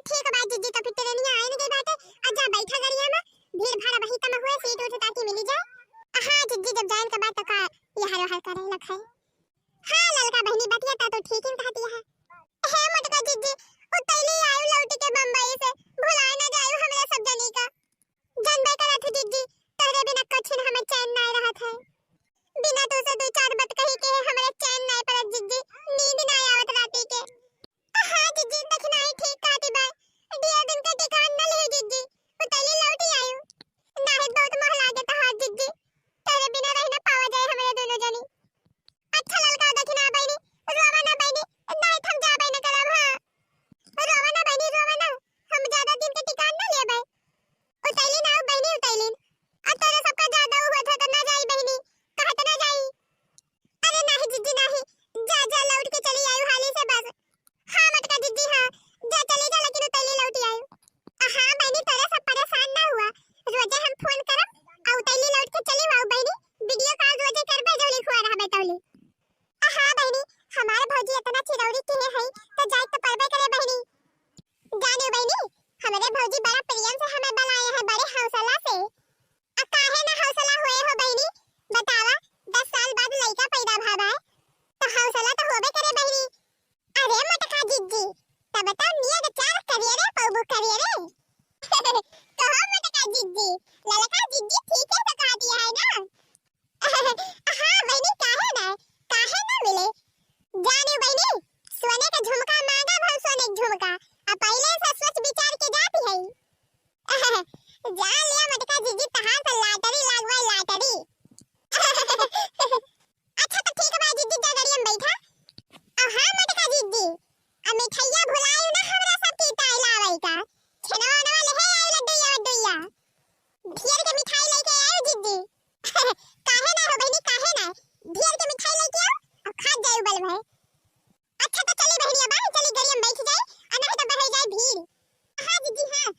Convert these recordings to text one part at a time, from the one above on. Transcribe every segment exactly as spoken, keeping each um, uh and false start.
ठीक बा जिज्जी, तो फिर ट्रेनिया आइन गई बाटे, आ जा बैठा गड़िया में, भीड़ भाड़ वही कम हुए, सीट उठ ताकि मिली जाए। हाँ जिज्जी, जब जाइन के बात तो का यहर वहर करे लखे। हाँ ललका बहिनी, बतिया तो तू ठीक ही कहती है। हे मोटका जिज्जी, उतैली आयु लौट के बम्बई से, भुलाए ना जायु हमरे सब जनी का। जानबे करत है जिज्जी, तोहरे बिना कछिन हमें चैन नाय रहत है। बिना तू से दो चार बात कही के हमरे चैन नाय पड़त जिज्जी, नींद नाय आवत राती के। हाँ जिज्जी, दखिनाही ठीक कहती बाय, दिया दिन के ठिकान न ले जिज्जी, उतैली लौट आयु। नाहे बहुत मोह लागे तहार जिज्जी, तोहरे बिना रह न पावा जाए हमरे दोनों जनी। अच्छा ललका दखिना बहिनी, रोवा ना बहिनी, नाहे हम जाबे न करब, हाँ। रोवा ना बहिनी, रोवा ना, हम ज्यादा दिन के ठिकान न लेबे। उतैली ना बहिनी, उतैली। अब तोरे सबका ज्यादा हुआ था तो ना जाई बहिनी, कहा तो ना जाई। अरे नाही जिज्जी नाही, जा जा लौट के चली आयु हाली से बस। हाँ मोटका जिज्जी हाँ, जा चली जा लेकिन उतैली लौट आयु। आ हाँ बहिनी तोरे सब परेशान ना हुआ, रोजे हम फोन करब आ उतैली लौट के चली आयु बहिनी, वीडियो कॉल रोजे करबे जौली खुआ रहबे तौली। आ हाँ बहिनी, हमार भौजी इतना चिरौरी किहे है तो जाए तो परबे करे बहिनी। जाने बहिनी, हमरे भौजी बड़ा प्रेम से हमें बुलाए हैं बड़े हौसला से। आ काहे ना हौसला होए हो बहिनी? बतावा, दस साल बाद लइका पैदा भा बाय, तो हौसला तो होबे करे बहिनी। अरे मोटका जिज्जी, तब तो नियत चार करिए रे, पौबू करिए रे। कहो मोटका जिज्जी, ललका जिज्जी ठीक है तो कहा दिया है ना? हाँ बहिनी, काहे ना, काहे ना मिले? जाने बहिनी, सोने के झुमका मांगा भल सोने के झुमका, आ पहले से सोच विचार के जाती है। जान लिया मोटका जिज्जी, तहार तो लाटरी लागवा लाटरी। अच्छा तो ठीक बा जिज्जी, जा गाड़ी में बैठा। आ हाँ मोटका जिज्जी, आ मिठाइया भुलायु ना हमरा सब के ताई लावे का। छेनवा वनवा लेहे आयु लड्डूया वड्डूया। ढेर के मिठाई लेके आयु जिज्जी। काहे ना हो बहिनी, काहे ना? ढेर के मिठाई लेके आयु, अब खा जायु बल भय। अच्छा तो चली बहिनी, अब आई चली गाड़ी में बैठ जाई, आ नहीं तो बढ़ जाए भीड़। हाँ जिज्जी हाँ,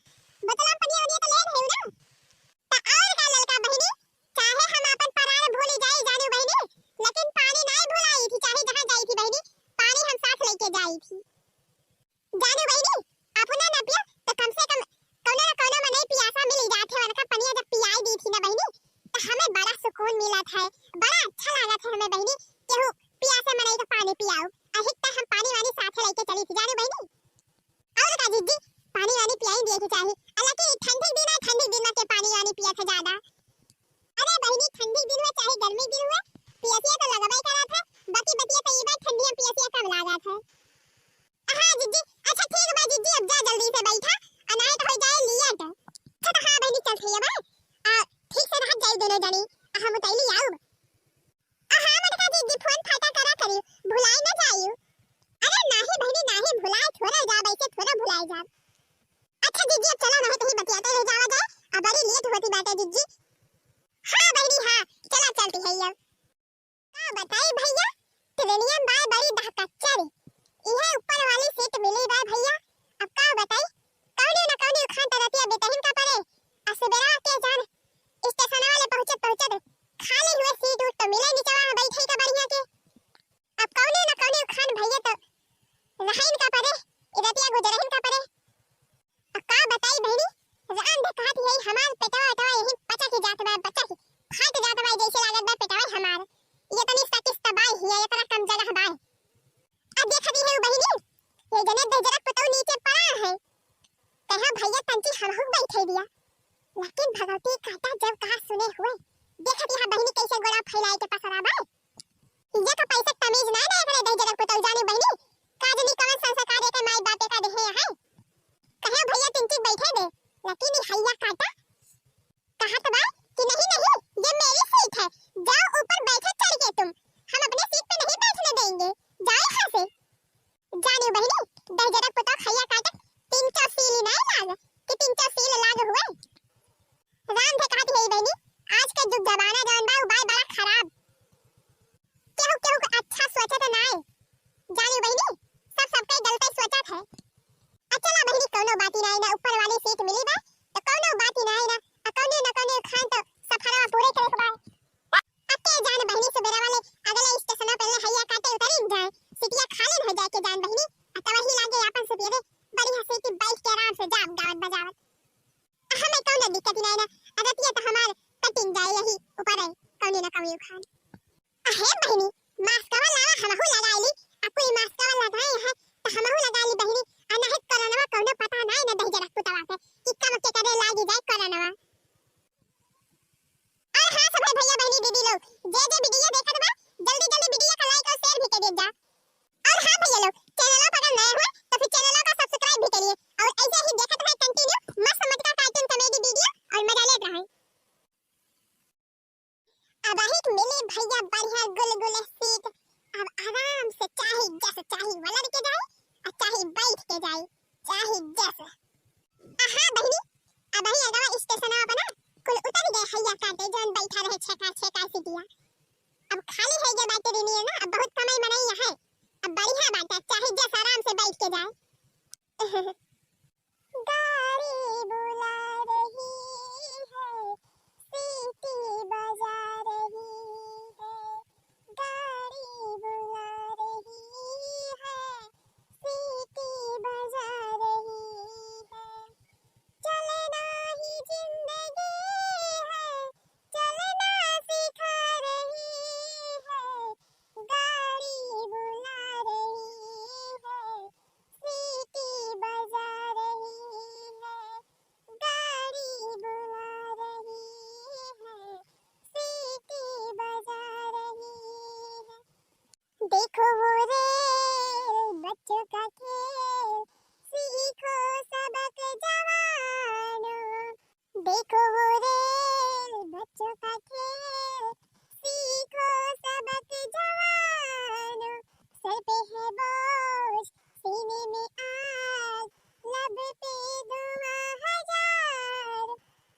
बोतला पनिया वनिया तो ले रहे हो ना? तो और का ललका बहिनी, चाहे हम अपन परान भूली जाई जानू बहिनी, लेकिन पानी नहीं भुलाई थी, चाहे जहाँ जाई थी बहिनी, पानी हम साथ लेके जाई थी। जानू बहिनी, अपना ना पिया तो कम से कम कौनो ना कौनो मनई पियासा मिल जात है, उनका पनिया जब पियाई दी थी ना बहिनी, तो हमें बड़ा सुकून मिलत है, बड़ा अच्छा लागत है हमें बहिनी, केहू पियासा मनई के पानी पियाओ। अहिक तो हम पानी वानी साथे लेके चली थी जानू बहिनी। और का जिज्जी, पानी वानी पियाई दिए के चाही। हालांकि ठंडी दिन है, ठंडी दिन में के पानी वानी पिया था ज्यादा। अरे बहिनी, ठंडी दिन हुए चाहे गर्मी दिन हुए, पियसिया तो लगबे करा था। बाकी बतिया तो ये बात ठंडी में पियसिया कम लागा था। हाँ जिज्जी, अच्छा ठीक बा जिज्जी, अब जा जल्दी से बैठा, अनाहत हो जाए लेट। अच्छा तो हाँ बहिनी, चल ठीक बा। आ, ठीक से रह जाई दोनों जनी, आ, हम उतैली आउब। आ हाँ मोटका जिज्जी, फोन फाटा करा करियो, भुलाई ना जाइयो। अरे नाही बहिनी नाही, भुलाए थोड़ा जाब, ऐसे थोड़ा भुलाए जाब। अच्छा जिज्जी, अब चला, नहीं तो ही बतियाते रह जावा जाए, अब बड़ी लेट होती बाटे जिज्जी। हाँ बहिनी हाँ, चला चलती है अब। का बताई भैया, ट्रेनिया में बाय बड़ी डहकच्चर, इहे ऊपर वाली सीट मिली बाय भैया। अब का बताई, कौने न कौने उखान त रतिया बितहिन का पड़े, आ सुबेरा के जान स्टेशन वाले पहुँचत पहुँचत खाली हुए सीट उठ तो मिले निचवा बैठे का बढ़िया के। अब कौने न कौने उखान भैया तो रहन का पड़े, इदतिया गुजरहिन का पड़े। अब का बताई बहिनी, रांध कहत यही हमार पेटवा वेटवा यही पचक जात बा, पचक फाट जात बा, जैसे लागत बा पेटवा हमार। ये तनी सकिस तबाई हिया, ये तरह कम जगह बाय। अब देखत ही है बहिनी, ये जने दहिजरक पुतौ नीचे पड़ा है। कहा भैया तंची हमहू बैठे दिया। लेकिन भगवती काटा जब कहा सुने हुए, देखत यहाँ बहिनी कैसे गोड़ा फैलाए के पसरा बाय। ये तो पैसे तमीज ना ना करे दहिजरक पुतौ जाने बहिनी, का जनी कवन संस्कार एके माई बाप एका देहे है। कहे भैया तिनकी बैठे दे, लेकिन ई हैया काटा कहत बा कि नहीं नहीं, ये मेरी सीट है, जाओ ऊपर बैठो चढ़ के तुम, हम अपने सीट पे नहीं बैठने देंगे, जाओ यहाँ से। जाने बहिनी, दहिजरक पुतौ हैया काटा, तिनका सील ना लाग, कि तिनका सील लाग हुए। रांधे कहत है बहिनी, आज के जुग जमाना जौन बा, उ बा बड़ा खराब। केहू केहू के अच्छा सोचत नाय। जानी बहिनी, सब सबके गलते सोचत है। आ चला बहिनी, कौनो बात ही नाय ना, ऊपर वाली सीट मिली बा, तो कौनो बात ही नाय ना, आ कौने न कौने खान तो सफरवा पूरे करे के बा। अब के जान बहिनी, सुबेरा वाले अगले स्टेशन पे ले हैया काटे उतरी जाए, सीटिया खाली हो जाए के जान बहिनी, आ तब ही लागे आपन सुबेरे बढ़िया सीट बैठ के मस्त जाब गावत बजावत। हमें कौनो दिक्कत ही नहीं ना, अदतिया तो हमार कटिन जाए यही ऊपर है, कौनी ना कौनी उखान। अहे बहिनी, mask वाला हमहू लगाई ली, आ कोई mask वाला लगाए हैं, तो हमहू लगाई ली बहिनी, आ नहीं कोरोना कौनो पता नहीं ना दहिजरा पुतवा के, कि कब के करे लागी जाए कोरोना। और हाँ, सभे भैया, बहिनी, दीदी लोग, जे जे video देखत बा, जल्दी जल्दी video का like और share भी कर दे जा। और हाँ भैया लोग, channel पर अगर नए हो तो फिर channel का subscribe भी करिए और ऐसे ही देखत रहे continue मस्त मटका cartoon comedy video और मजा लेत रहे। अब एक मिली भैया बढ़िया गुलगुले seat, अब आराम से चाहे जस चाहे वलर के जाए और चाहे बैठ के जाए, चाहे जस। आहा बहिनी, अबही अगवा स्टेशनवा पर ना कुल उतर गए हैया काटे, जौन बैठा रहे छेका छेका सीटिया। अब खाली है गए बाटे रेनिया ना, अब बहुत कमाई मनई है। अब बढ़िया बाटे, चाहे जस आराम से बैठ के जाए। गाड़ी बुला रही है, सीटी बजा रही है, गाड़ी बुला रही है, सीटी बजा रही है। चलना ही जिंदगी है, चलना सिखा रही है, गाड़ी बुला रही है, सीटी बजा रही है, गाड़ी बुला रही है, सीटी बजा रही है। देखो वो रेल, बच्चों का खेल, सीखो सबक जवानों। देखो वो रेल, बच्चों का खेल, सीखो सबक जवानों। सर पे है बोझ, सीने में आग, लब पे धुआं हजार,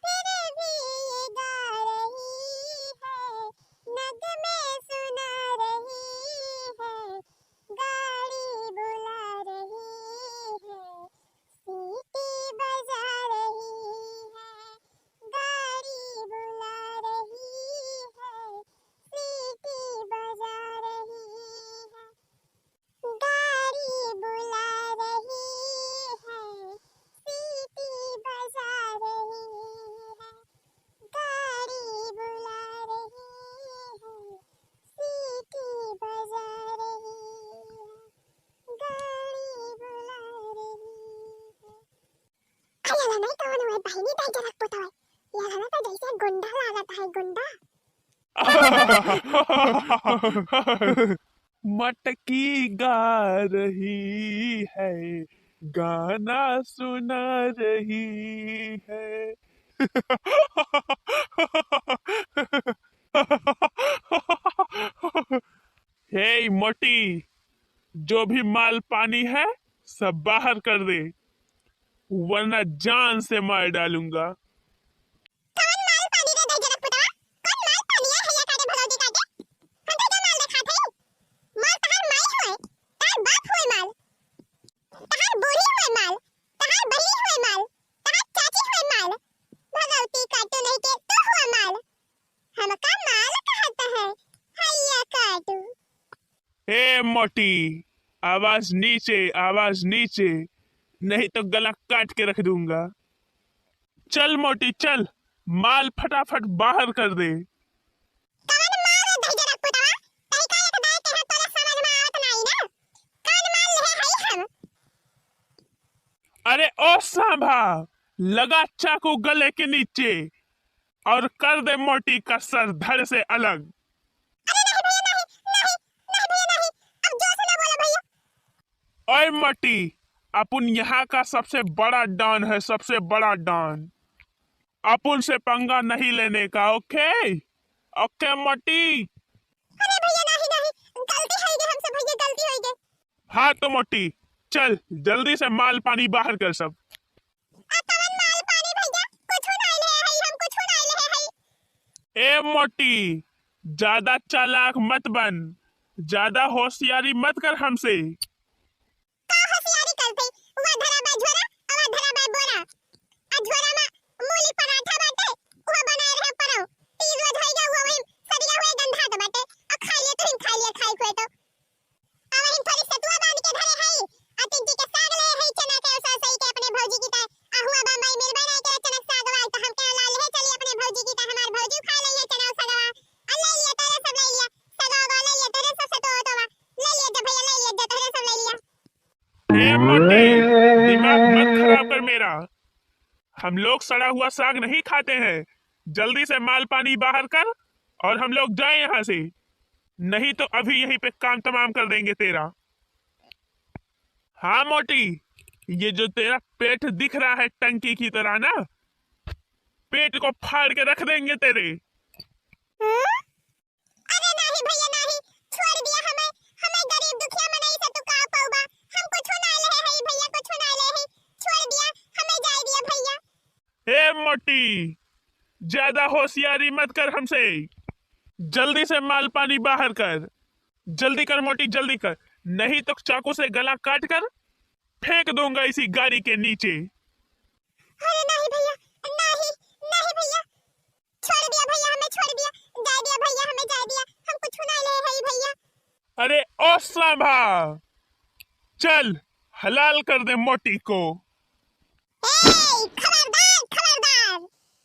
फिर भी ये गा रही है, नगमे सुना रही है, गाड़ी बुला रही है, सीटी बजा रही है, गाड़ी बुला रही है, सीटी बजा रही है। गाड़ी बुला रही है, सीटी बजा रही है। गाड़ी बुला रही है, सीटी बजा रही है। गाड़ी बुला रही है। अरे यार, नहीं तो वो बहिनी दाई जरा पुतवा। यार, हमें तो जैसे गुंडा लागत है, गुंडा। मटकी गा रही है, गाना सुना रही है। हे मोटी, जो भी माल पानी है, सब बाहर कर दे, वरना जान से मार डालूंगा। कौन माल पानी रे दहिजरा पुतवा? कौन माल पानी है हैया काटे भगवती काटे? हम तो क्या माल देखात हई? माल तहार माई होए, तहार बाप होए माल, तहार बूढ़ी होए माल, तहार बहिनी होए माल, तहार चाची होए माल, भगवती काटू नहीं के तू हुआ माल। हमका माल कहत है, हैया काटू। ए मोटी, आवाज नीचे, आवाज नीचे, नहीं तो गला काट के रख दूंगा। चल मोटी चल, माल फटाफट बाहर कर दे। कवन माल दहिजरा पुतवा? तनिका एक दाई के हाथ तोरा समझ में आवत नाई ना। कवन माल लेहे हई हम? अरे ओ सांभा, लगा चाकू गले के नीचे और कर दे मोटी का सर धड़ से अलग। अरे नहीं भैया, नहीं, नहीं, नहीं भैया, नहीं। अब जोर से ना बोलो भैया। ओए मोटी, अपुन यहाँ का सबसे बड़ा डॉन है, सबसे बड़ा डॉन। अपुन से पंगा नहीं लेने का, ओके? ओके मोटी। अरे भैया, नहीं, नहीं, गलती होई गई हमसे भैया, गलती होई गई। हाँ तो मोटी, चल जल्दी से माल पानी बाहर कर सब। आ कवन माल पानी भैया? कुछ नाई लेहे हई हम, कुछ नाई लेहे हई। ए मोटी, ज्यादा चालाक मत बन, ज्यादा होशियारी मत कर हमसे। का होशियारी करते? वहाँ धरा बा झोरा, आ वहाँ धरा बा बोरा। आ झोरा में मूली पराठा बाटे, उहे बनाए रहे परो। तीन रोज होई गया, उहे वही सरिया हुए गंधात बाटे। आ खा लिए तो हिन खा लिए, खाई खुए तो। आ वही थोड़ी सतुआ बांध के धरे हई, आ तिज्जी के साग ले हई, चना के, और सही के अपने भौजी की ताए। ए मोटी, दिमाग मत खराब कर मेरा। हम लोग सड़ा हुआ साग नहीं खाते हैं। जल्दी से माल पानी बाहर कर और हम लोग जाए यहाँ से, नहीं तो अभी यहीं पे काम तमाम कर देंगे तेरा। हाँ मोटी, ये जो तेरा पेट दिख रहा है टंकी की तरह ना, पेट को फाड़ के रख देंगे तेरे। हम्म? अरे नाही भैया नाही, छोड़ दिया हमें, हमें गरीब दुखिया मनई से तू का पउबा, हम कुछ ना ले है भैया, कुछ ना ले है, छोड़ दिया हमें, जाए दिया भैया। ए मोटी, ज्यादा होशियारी मत कर हमसे, जल्दी से माल पानी बाहर कर, जल्दी कर मोटी, जल्दी कर, नहीं तो चाकू से गला काट कर फेंक दूंगा इसी गाड़ी के नीचे। अरे नाही भैया, नाही, नाही भैया, छोड़ दिया भैया, हमें छोड़ दिया, जाए दिया भैया, हमें जाए दिया, हम कुछ ना ले है भैया। अरे ओ सांभा, चल हलाल कर दे मोटी को। ए, खबरदार, खबरदार,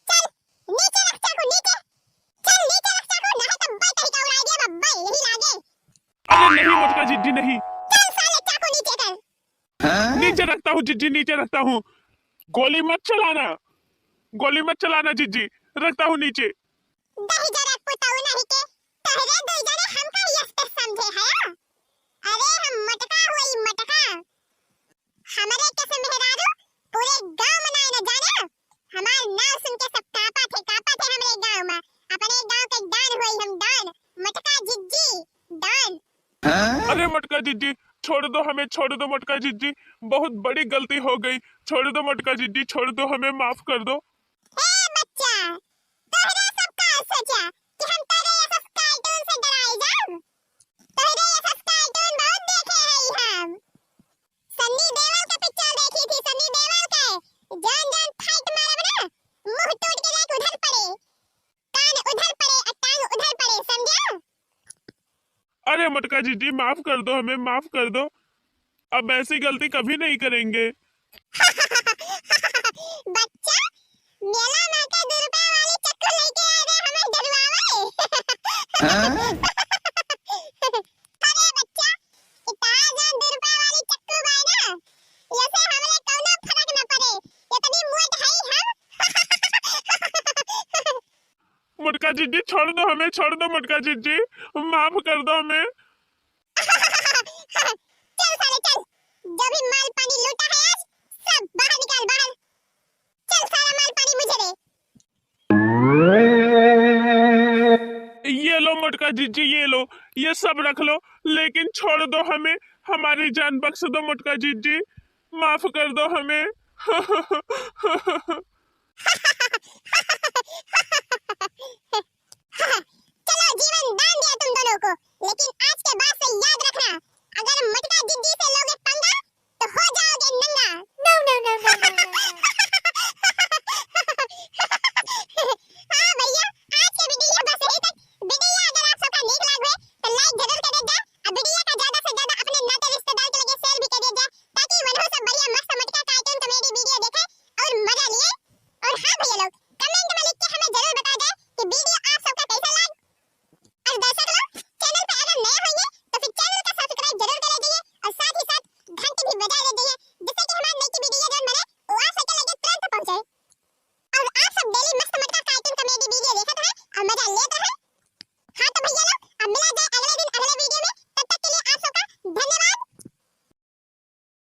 चल नीचे रख चाकू, नीचे, चल नीचे रख चाकू, नहीं तो बैठ ही का उड़ा दिया बब्बा, यही लागे। अरे नहीं मोटका जिज्जी नहीं। चल साले चाकू नीचे कर। नीचे रखता हूँ जिज्जी, नीचे रखता हूँ। गोली मत चलाना, गोली मत चलाना जिज्जी, रखता हूँ नीचे। दही जरा पुताऊ नहीं के, तहरे दो जने हमका यस पे समझे है। अरे हम मटका हुई मटका, हमरे के से मेहरारू पूरे गांव में नाई न जाने। हमार नाम सुन के सब कांपा थे, कांपा थे हमरे गांव में। अपने गांव के डान हुई हम डान, मटका जिज्जी डान। अरे मटका जिज्जी, छोड़ दो हमें, छोड़ दो मटका जिज्जी, बहुत बड़ी गलती हो गई, छोड़ दो मटका जिज्जी, छोड़ दो हमें, माफ कर दो। ए बच्चा, तोहरा सब का सोचा कि हम तोरे यस cartoon से डराए जाब? तोहरे यस cartoon बहुत देखे हई हम। सन्नी देओल के picture देखी थी, सन्नी देओल के, जौन जौन fight मारब ना, मुंह टूट के लाइक उधर पड़े, कान उधर पड़े, आ टांग उधर पड़े, समझा? अरे मटका जिज्जी, माफ कर दो हमें, माफ कर दो, अब ऐसी गलती कभी नहीं करेंगे। बच्चा, मेला में के दो रुपया वाली चक्कू लेके आए रे, हमें डरवावे। अरे बच्चा, इतना जौन दो रुपया वाली चक्कू बाय ना, ये से हमरे कौनो फर्क न पड़े, इतनी मोट हई हम। मोटका जिज्जी, छोड़ दो हमें, छोड़ दो मोटका जिज्जी, माफ कर दो हमें। चल साले चल, जो भी माल पानी लूटा है आज, सब बाहर निकाल बाहर। चल सारा माल पानी मुझे दे। ये लो मोटका जिज्जी, ये लो, ये सब रख लो, लेकिन छोड़ दो हमें, हमारी जान बख्श दो मोटका जिज्जी, माफ कर दो हमें। चलो, जीवन दान दिया तुम दोनों को, लेकिन आज के बाद से याद रखना, अगर मटका जिज्जी से लोगे पंगा, तो हो जाओगे नंगा।